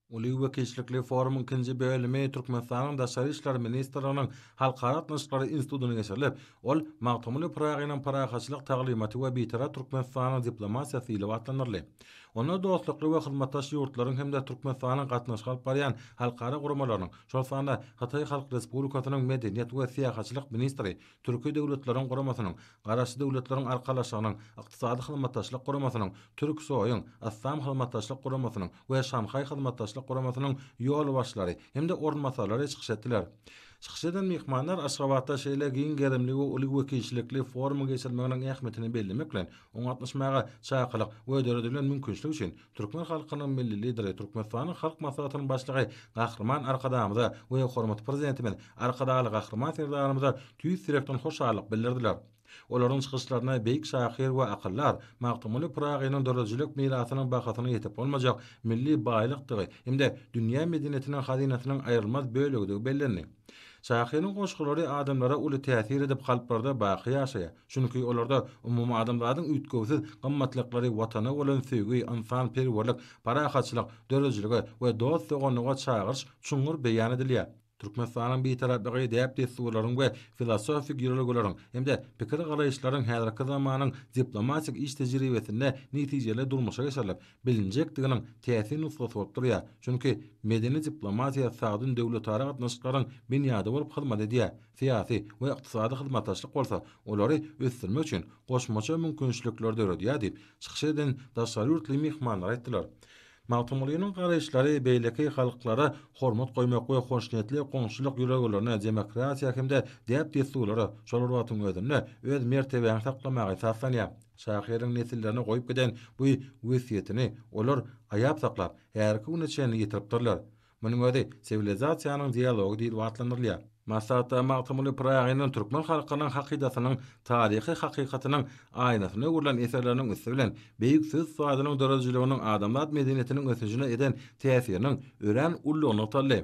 Uly wekilçilikli forumyň ikinji bölümi Türkmenistanyň Daşary işler ministrliginiň Halkara gatnaşyklary institutynda geçirilip, ol Magtymguly Pyragynyň parahatçylyk taglymaty we Bitarap Türkmenistanyň diplomatiýasy diýlip atlandyryldy. Onda dostlukly we hyzmatdaş ýurtlaryň hem-de Türkmenistanyň gatnaşyk alyp barýan halkara guramalarynyň, şol sanda Hytaý Halk Respublikasynyň Medeniýet we syýahatçylyk ministri, Türki Döwletleriň Guramasynyň, Garaşsyz Döwletleriň Arkalaşygynyň, Ykdysady Hyzmatdaşlyk Guramasynyň, Türksoýyň, Yslam Hyzmatdaşlyk Guramasynyň we Şanhaý Hyzmatdaşlyk Guramasynyň ýolbaşçylary hem-de orunbasarlary çykyş etdiler. Çykyş eden myhmanlar Aşgabatda şeýle giň gerimli we uly wekilçilikli forumyň geçirilmeginiň ähmiýetini bellemek bilen, oňa gatnaşmaga çakylyk we döredilen mümkinçilik üçin türkmen halkynyň Milli Lideri, Türkmenistanyň Halk Maslahatynyň Başlygy Gahryman Arkadagymyza we hormatly Prezidentimiz Arkadagly Gahryman Serdarymyza tüýs ýürekden hoşallyk bildirdiler. Olaryň çykyşlarynda beýik şahyr we akyldar Magtymguly Pyragynyň döredijilik mirasynyň bahasyna ýetip bolmajak milli baýlykdygy hem-de dünýä medeniýetiniň hazynasynyň aýrylmaz bölegidigi bellendi. Şahyryň goşgulary adamlara uly täsir edip kalplarda baky ýaşaýar. Çünki olarda umumadamzadyň üýtgewsiz gymmatlyklary Watana bolan söýgi, ynsanperwerlik, parahatçylyk, döredijilige we dost-doganlyga çagyryş çuňňur beýan edilýär. Türkmenistanyň Bitaraplygy däp-dessurlaryň we filosofik ýörelgeleriň hem-de pikir-garaýyşlaryň häzirki zamanyň diplomatik iş tejribesinde netijeli durmuşa geçirilip bilinjekdiginiň täsin nusgasy bolup durýar. Çünki medeni diplomatiýa sagdyn döwletara gatnaşyklaryň binýady bolup hyzmat edýär, syýasy we ykdysady hyzmatdaşlyk bolsa olary ösdürmek üçin goşmaça mümkinçilikleri döredýär diýip, çykyş eden daşary ýurtly myhmanlar aýtdylar. Magtymgulynyň garaýyşlary beýleki halklara hormat goýmak we hoşniýetli goňşulyk ýörelgelerine, demokratiýa hem-de däp-dessurlara, şol bir wagtyň özünde öz mertebäňi saklamaga esaslanýar. Şahyryň nesillerine goýup giden bu wesýetini olar aýap saklap, häzirki güne çenli ýetiripdirler. Munuň özi siwilizasiýanyň dialogy diýlip atlandyrylýar. Maslahatda Magtymguly Pyragynyň türkmen halkynyň hakydasynyň taryhy hakykatynyň aýnasyna öwrülen eserleriniň üsti bilen beýik söz ussadynyň döredijiliginiň adamzat medeniýetiniň ösüşine eden täsiriniň örän uludygy nygtaldy.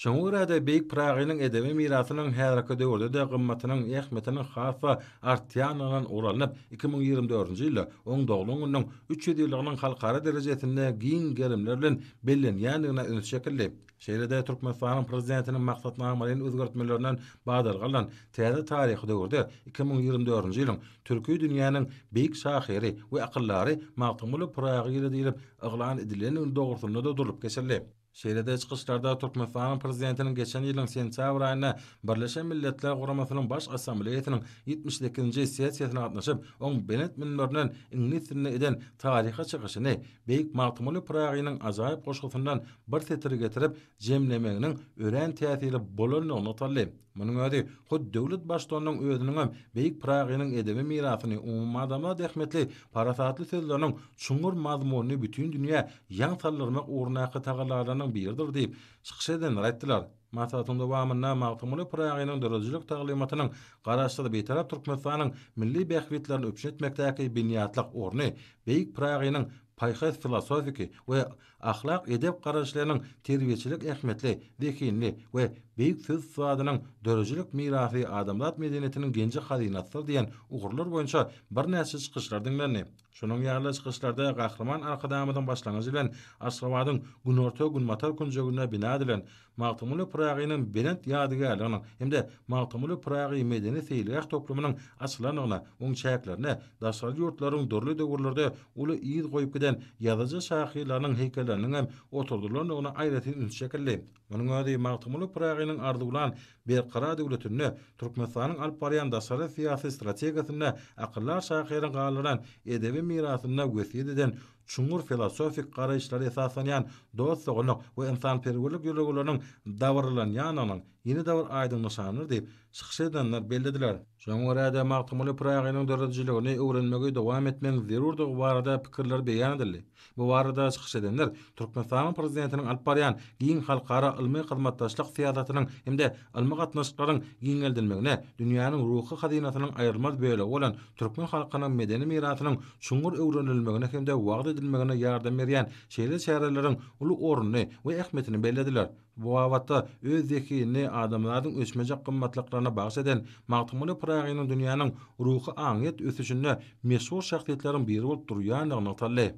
Şoňa görä-de, beýik Pyragynyň edebi mirasynyň häzirki döwürde-de gymmatynyň, ähmiýetiniň has-da artýandygyndan ugur alnyp, 2024-nji ýylda oň doglan gününiň 300 ýyllygynyň halkara derejesinde giň gerimler bilen bellenýändigine üns çekildi. Şeýle-de Türkmenistanyň Prezidentiniň maksatnamalaýyn özgertmelerinden badalga alnan täze taryhy döwürde 2024-nji ýylyň Türki dünýäniň beýik şahyry we akyldary Magtymguly Pyragy ýyly diýlip yglan edilendigini dogrusynda-da durlup geçildi. Şeýle-de çykyşlarda Türkmenistanyň Prezidentiniň geçen ýylyň sentýabr aýynda Birleşen Milletler Guramasynyň Baş Assambleýasynyň 78-nji sessiýasyna gatnaşyp, oň belent münberinden iňlis dilinde eden taryhy çykyşyny beýik Magtymguly Pyragynyň ajaýyp goşgusyndan bir setiri getirip jemlemeginiň örän täsirli bolandygy nygtaldy. Munuň özi hut döwlet Baştutanynyň özüniňem beýik Pyragynyň edebi mirasyny, umumadamzat ähmiýetli parasatly sözleriniň çuňňur mazmunyny bütin dünýä ýaň saldyrmak ugrundaky tagallalarynyň biridir diýip, çykyş edenler aýtdylar. Maslahatyň dowamynda Magtymguly Pyragynyň döredijilik taglymatynyň Garaşsyz, Bitarap Türkmenistanyň milli bähbitlerini üpjün etmekdäki binýatlyk orny, beýik Pyragynyň paýhas-filosofiki we ahlak-edep garaýyşlarynyň terbiýeçilik ähmiýetli, zehinli we beýik söz ussadynyň döredijilik mirasy adamzat medeniýetiniň genji-hazynasydyr diýen ugurlar boýunça birnäçe çykyşlar diňlendi. Şunuň ýaly çykyşlarda Gahryman Arkadagymyzyň başlangyjy bilen Aşgabadyň günorta-günbatar künjeginde bina edilen Magtymguly Pyragynyň belent ýadygärliginiň hem-de Magtymguly Pyragy medeni-seýilgäh toplumynyň açylandygyna, oň çäklerinde daşary ýurtlaryň dürli döwürlerde uly yz goýup giden ýazyjy-şahyrlarynyň heýkelleriniň hem oturdylandygyna aýratyn üns çekildi. Munuň özi Magtymguly Pyragynyň arzuwlan Berkarar döwletinde Türkmenistanyň alyp barýan daşary syýasy strategiýasynda akyldar şahyryň galdyran edebi mirasynda wesýet eden çuňňur filosofik garaýyşlara esaslanýan dost-doganlyk we ynsanperwerlik ýörelgeleriniň dabaralanýandygynyň ýene-de bir aýdyň nyşanydyr diýip, çykyş edenler bellediler. Şoňa görä-de, Magtymguly Pyragynyň döredijiligini öwrenmegi dowam etmegiň zerurdygy barada pikirler beýan edildi. Bu barada çykyş edenler Türkmenistanyň Prezidentiniň alyp barýan giň halkara ylmy hyzmatdaşlyk syýasatynyň hem-de ylmy gatnaşyklaryň giňeldilmegine dünýäniň ruhy hazynasynyň aýrylmaz bölegi bolan türkmen halkynyň medeni mirasynyň çuňňur öwrenilmegine hem-de wagyz edilmegine ýardam berýän şeýle çäreleriň uly ornuny we ähmiýetini bellediler. Bu babatda öz zehinini adamzadyň öçmejek gymmatlyklaryna bagyş eden Magtymguly Pyragynyň dünýäniň ruhy-aňyýet ösüşinde meşhur şahsyýetleriň biri bolup durýandygy nygtaldy.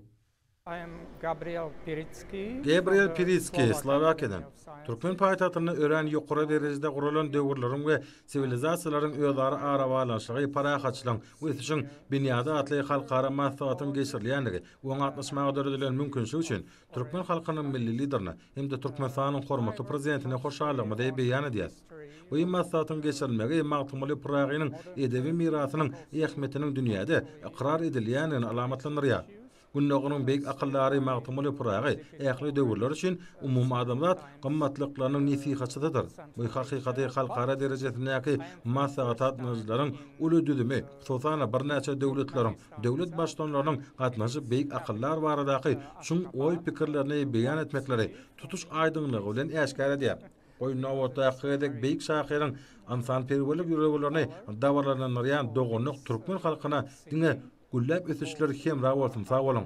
Gabriel Piritskiý, Slowakiýadan. Türkmen paýtagtynda örän ýokary derejede guralan Döwürleriň we siwilizasiýalaryň özara arabaglanyşygy, parahatçylygyň we ösüşiň binýady atly halkara maslahatyň geçirilýändigi we oňa gatnaşmaga döredilen mümkinçilik üçin türkmen halkynyň Milli Liderine hem-de Türkmenistanyň hormatly Prezidentine hoşallygymyzy beýan edýäris. Bu maslahatyň geçirilmegi Magtymguly Pyragynyň edebi mirasynyň ähmiýetiniň dünýäde ykrar edilýändigini alamatlandyrýar. Gündogaryň beýik akyldary Magtymguly Pyragy ähli döwürler üçin umumadamzat gymmatlyklarynyň nesihatçysydyr. Bu hakykaty halkara derejesindäki maslahata gatnaşyjylaryň uly düzümi, hususan-da, birnäçe döwletleriň döwlet Baştutanlarynyň gatnaşyp beýik akyldar baradaky çuň oý-pikirlerini beýan etmekleri tutuş aýdyňlygy bilen äşgär edýär. Goý, nobatdaky gezek beýik şahyryň ynsanperwerlik ýörelgelerini dabaralandyrýan doganlyk türkmen halkyna diňe Gülläp ösüşler hemra bolsun sag boluň.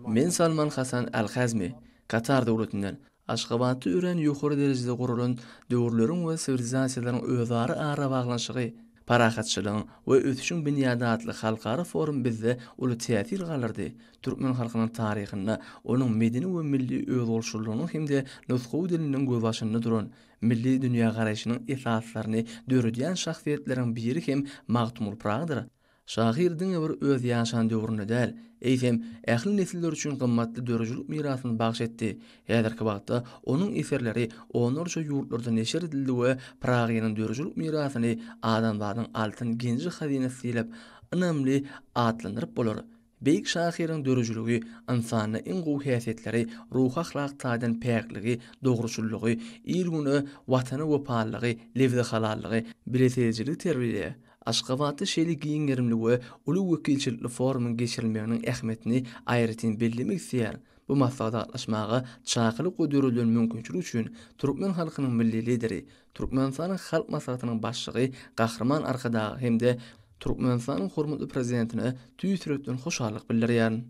Men Salman Hasan Al-Hazmi, Katar döwletinden. Aşgabatda örän ýokary derejede guralan Döwürleriň we siwilizasiýalaryň özara arabaglanyşygy, parahatçylygyň we ösüşiň binýady atly halkara forum bizde uly täsir galdyrdy. Türkmen halkynyň taryhynda onuň medeni we milli özboluşlylygynyň hem-de nusgawy diliniň gözbaşynda duran Milli dünýägaraýşynyň esaslaryny döredýän şahsyýetleriň biri hem Magtymguly Pyragydyr. Şahyr diňe bir öz ýaşan döwründe däl, eýsem, ähli nesiller üçin gymmatly döredijilik mirasyny bagyş etdi. Häzirki wagtda onuň eserleri onlarça ýurtlarda neşir edildi we Pyragynyň döredijilik mirasyny adamzadyň altyn genji-hazynasy diýlip, ynamly atlandyryp bolar. Beýik şahyryň döredijiligi ynsanda iň gowy häsiýetleri, ruhy-ahlak taýdan päkligi, dogruçyllygy, il-güne, Watana wepalylygy, lebzihalallygy, bilesigelijiligi terbiýeleýär. Aşgabatda şeýle giň gerimli we uly wekilçilikli forumyň geçirilmeginiň ähmiýetini aýratyn bellemek isleýärin. Bu maslahata gatnaşmaga çakylyk we döredilen mümkinçilik üçin türkmen halkynyň Milli Lideri, Türkmenistanyň Halk Maslahatynyň Başlygy Gahryman Arkadaga hem-de Türkmenistanyň hormatly Prezidentine tüýs ýürekden hoşallyk bildirýärin.